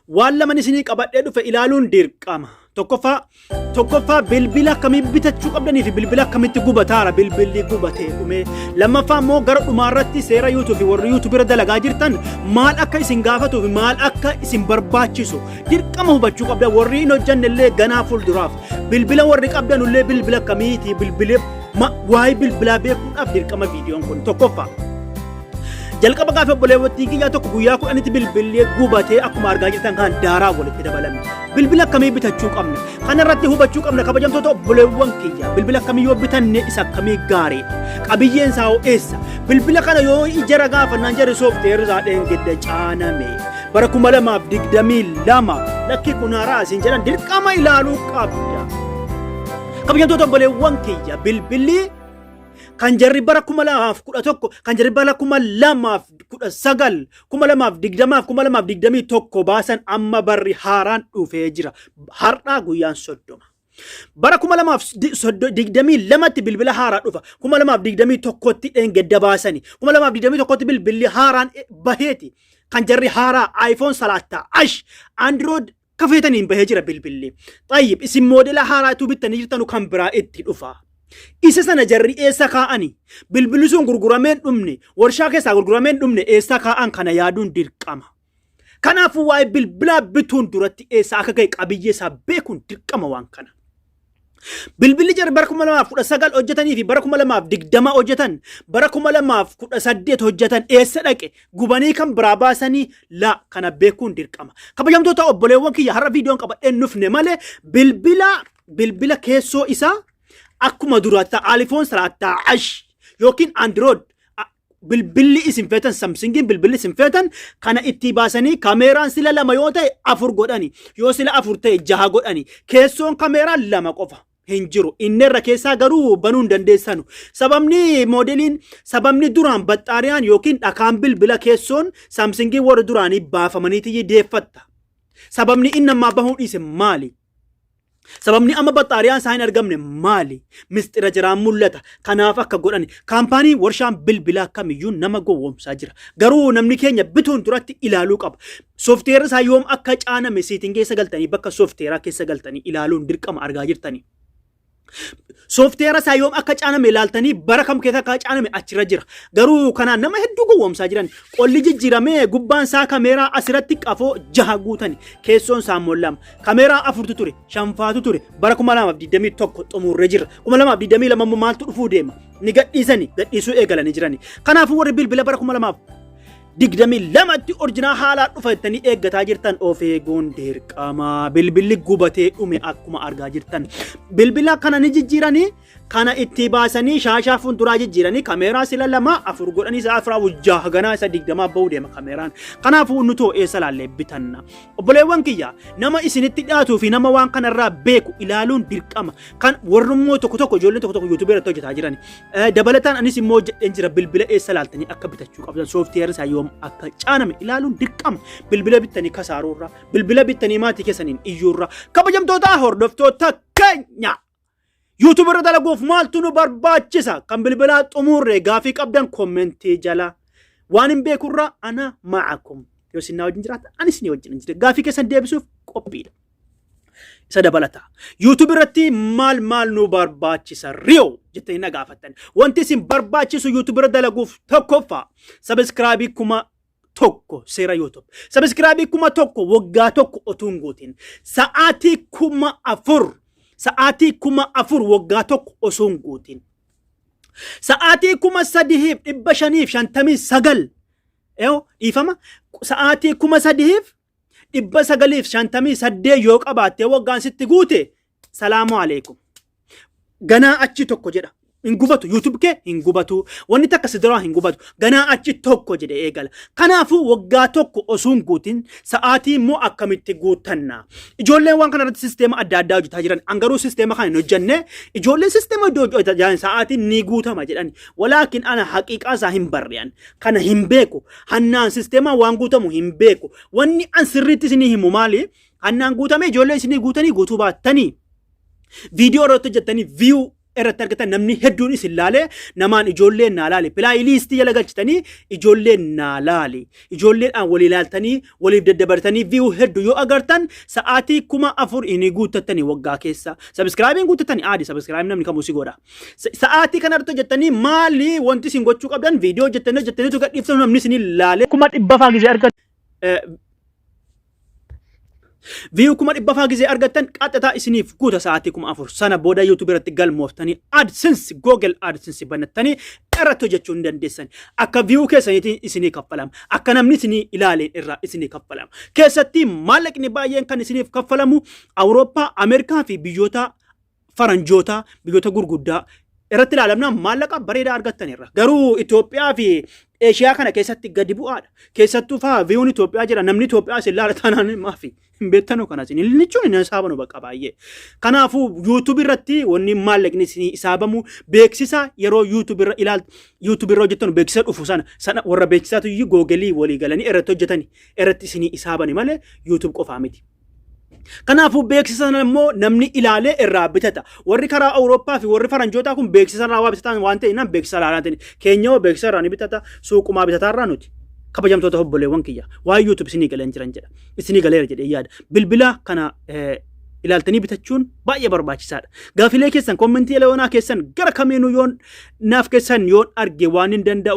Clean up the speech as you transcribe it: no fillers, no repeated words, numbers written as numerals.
Waan laman isinii qabadhee dhufe ilaaluun dirqama. Tokkoffaa tokkoffaa bilbila akkamii bitachuu qabdanii fi bilbila akkamitti gubataara bilbilli gubatee dhume. Lammaffaa immoo gara dhumaarratti seera YouTube fi warri YouTube irra dalagaa jirtan maal akka isin gaafatuu fi maal akka isin barbaachisu dirqama hubachuu qabda. Warri hin hojjanne illee ganaa fuulduraaf bilbila warri qabdan illee bilbila akkamiiti bilbila waa'ee bilbilaa beekuudhaaf dirqama viidiyoon kun tokkoffaa. Jalqaba gaafa obboleewwattiin kiyyaa tokko guyyaa 10tti bilbilli gubatee akkuma argaa jirtan kan daaraa walitti dabalame. Bilbila akkamii bitachuu qabna? Kana irratti hubachuu qabna kabajamtoota obboleewwan kiyya. Bilbila akkamii yoo bitanne isa akkamii gaariidha? Qabiyyeen isaa hoo eessa? Bilbila kana yoo ijara gaafannaan jarri soofteerri isaa dheengedda caaname. Bara 2022 lakki kun haaraa isin jedhan dirqama ilaaluu qabda. Kabajamtoota obboleewwan kiyya, bilbilli kan jarri bara 2011, kan jarri bara 2019, 2020 2021 baasan amma barri haaraan dhufee jira. Har'aa guyyaan 30. Bara 2022tti bilbila haaraa dhufa. 2021tti dheengadda baasani. 2021tti bilbilli haaraan baheeti. Kan jarri haaraa iPhone salaattaa ash Android kafeetaniin bahee jira bilbilli. Xayyib, isin moodela haaraa ituu bittanii jirtanu kan biraa itti dhufa. Isa sana jarri eessa kaa'ani? Bilbilli sun gurgurameen dhumne, warshaa keessaa gurgurameen dhumne eessa kaa'an kana yaaduun dirqama. Kanaafuu waa'ee bilbilaa bituun duratti eessa akka ga'e qabiyyee isaa beekuun dirqama waan kana. Bilbilli jarri bara 2019 hojjetanii fi bara 2020 hojjetan, bara 2018 hojjetan eessa dhaqe? Gubanii kan biraa baasanii laa kana beekuun dirqama. Kabajamtoota obboleewwan kiyya, har'a viidiyoon qabadheen nufne malee bilbila keessoo isaa akkuma duraatti iPhone salaattaa ash yookiin Android bilbilli isin feetan, Samsungiin bilbilli isin feetan kana itti baasanii kameeraan sila lama yoo ta'e afur godhani, yoo sila afur ta'e jaha godhani, keessoon kameeraan lama qofa hin jiru. Inni irra keessaa garuu banuu hin dandeessanu. Sababni moodeliin, sababni duraan baxxaariyaan yookiin dhakaan bilbila keessoon Samsungii warra duraanii baafamaniitii deeffatta. Sababni inni ammaa bahuu dhiise maali? Sababni amma baxxaariyaan isaa hin argamne maali? Mistira jiraan mul'ata. Kanaaf akka godhani. Kaampaanii warshaan bilbilaa kamiyyuu nama gowwoomsaa jira. Garuu namni keenya bituun duratti ilaaluu qaba. Sooftiweerri isaa yoom akka caaname siitiin keessa galtanii, bakka sooftiweeraa keessa galtanii ilaaluun dirqama argaa jirtanii. Sooftiweera isaa yoom akka caaname ilaaltanii bara kam keessa akka caaname achirra jira. Garuu kanaan nama hedduu gowwoomsaa jiran. Qolli jijjiiramee gubbaan isaa kameeraa asirratti qafoo jaha guutani. Keessoon isaa immoo lama. Kameeraa afurtu ture, shanfaatu ture. Bara 2021 xumurree jirra. 2022 immoo maaltu dhufuu deema? Ni gadhiisani, gadhiisuu eegalanii jirani. Kanaafuu warri bilbila bara 2022tti orjinaa haalaa dhufa jettanii eeggataa jirtan of eeguun dirqama. Bilbilli gubatee dhume akkuma argaa jirtan. Bilbila kana ni jijjiiranii, kana itti baasanii shaashaa fuulduraa jijjiiranii kameeraa sila lama afur godhanii isa afuraa jaha ganaa isa 20 bahuu deema kameeraan. Kanaafuu nutoo eessa laallee bitanna? Obboleewwan kiyya, nama isinitti dhiyaatuu fi nama waan kanarraa beeku ilaaluun dirqama. Kan warrummoo tokko tokko, ijoolleen tokko tokko yuutuubii irratti hojjetaa jiran. Dabalataan anis immoo hojjedheen jira bilbila eessa laaltanii akka bitachuu qabdan, sooftiweerri isaa yoom akka caaname ilaaluun dirqama. Bilbila bittanii kasaaruurra, bilbila bittanii maatii keessaniin iyyuurra. Kabajamtoota hordoftoota keenya! YouTube irra dalaguuf maaltu nu barbaachisa? Kan bilbilaa xumurre gaafii qabdan kommentii jala. Waan hin beekurraa ana ma'akum. Yoo isin na wajjin jiraatan anis ni wajjin jira. Gaafii keessan deebisuuf qophiidha. Isa dabalata. YouTube irratti maal maal nu barbaachisa? Riyoo jettanii na gaafattan. Wanti isin barbaachisu YouTube irra dalaguuf tokkoffaa sabiskiraabii 1000 seera YouTube. Sabiskiraabii 1000 waggaa tokko otuu hin guutin. Sa'aatii 4000, sa'aatii 4000 waggaa tokko osoo hin guutin. Sa'aatii 3559, dhiifama, sa'aatii 3958 yoo qabaattee waggaan sitti guute, salaamu aleekum. Ganaa achi tokko jedha. Hin gubatu. YouTube kee hin gubatu. Wanni takka si duraa hin gubatu. Ganaa achi tokko jedhe eegala. Kanaafuu waggaa tokko osoo hin guutin sa'aatii immoo akkamitti guuttanna? Ijoolleen waan kana irratti sisteema adda addaa hojjetaa jiran. An garuu sisteema kana hin hojjenne. Ijoolleen sisteema iddoo hojjetaa jiran sa'aatiin ni guutama jedhan. Walaakin ana haqiiqaa isaa hin barrean. Kana hin beeku. Hannaan sisteemaan waan guutamu hin beeku. Wanni an sirriitti isinii himu maali? Hannaan guutame ijoolleen isinii guutanii guutuu baattanii. Viidiyoo irratti hojjettanii view irratti argatan, namni hedduun isin laalee namaan ijoolleen naa laale, playlistii jala galchitanii ijoolleen naa laale, ijoolleedhaan walii ilaaltanii waliif daddabartanii view hedduu yoo agartan, sa'aatii 4000 inni guuttattanii waggaa keessa subscribeiin guuttattanii aadi subscribe namni kamuu si godha. Sa'aatii kana irratti hojjettanii, maali wanti isin gochuu qabdan? Viidiyoo hojjettanii hojjettaniitu gadhiiftan, namni isin laalee 100,000 faa gisee argatu. View 100,000 faa gisee argattan, qaxxataa isiniif guuta sa'aatii 4000. Sana booda YouTube irratti galmooftanii AdSense, Google AdSense banattanii irratti hojjechuu hin dandeessan. Akka view keessaniitiin isinii kaffalama. Akka namni isinii ilaaleen irraa isinii kaffalama. Keessatti maallaqni baay'een kan isiniif kaffalamu Awurooppaa, Ameerikaa fi biyyoota faranjootaa, biyyoota gurguddaa irratti ilaalamna maallaqa bareedaa argattanirra. Garuu Itoophiyaa fi Eeshiyaa kana keessatti gadi bu'aadha. Keessattuu faa viewun Itoophiyaa jira, namni Itoophiyaa isin laala taanaan maafi hin beektanu kanas hin jechuun hin hisaabanu bakka baay'ee. Kanaafuu YouTube irratti wanni maallaqni isinii hisaabamu beeksisa yeroo YouTube irra ilaaltu, YouTube irra hojjettanu beeksisa dhufu sana warra beeksisaatu iyyuu Googleii walii galanii irratti hojjetani irratti isinii hisaabani malee YouTube qofaa miti. Kanaafuu beeksisa sana immoo namni ilaalee irraa bitata. Warri karaa Awurooppaa fi warri faranjootaa kun beeksisa irraa waa bitatan waan ta'eef beeksisa ilaalaa ta'e. Keenya hoo beeksisa irraa ni bitata, suuqumaa bitataa irraa nuti. Kabajamtoota obboleewwan kiyya, waa'ee YouTube isinii galeen jiran jedha. Isinii galeera jedhee yaada. Bilbila kana ilaaltanii bitachuun baay'ee barbaachisaadha. Gaafilee keessan commentii eleyoonaa keessan gara kamiinuu yoon naaf keessan yoon arge waan hin danda'u.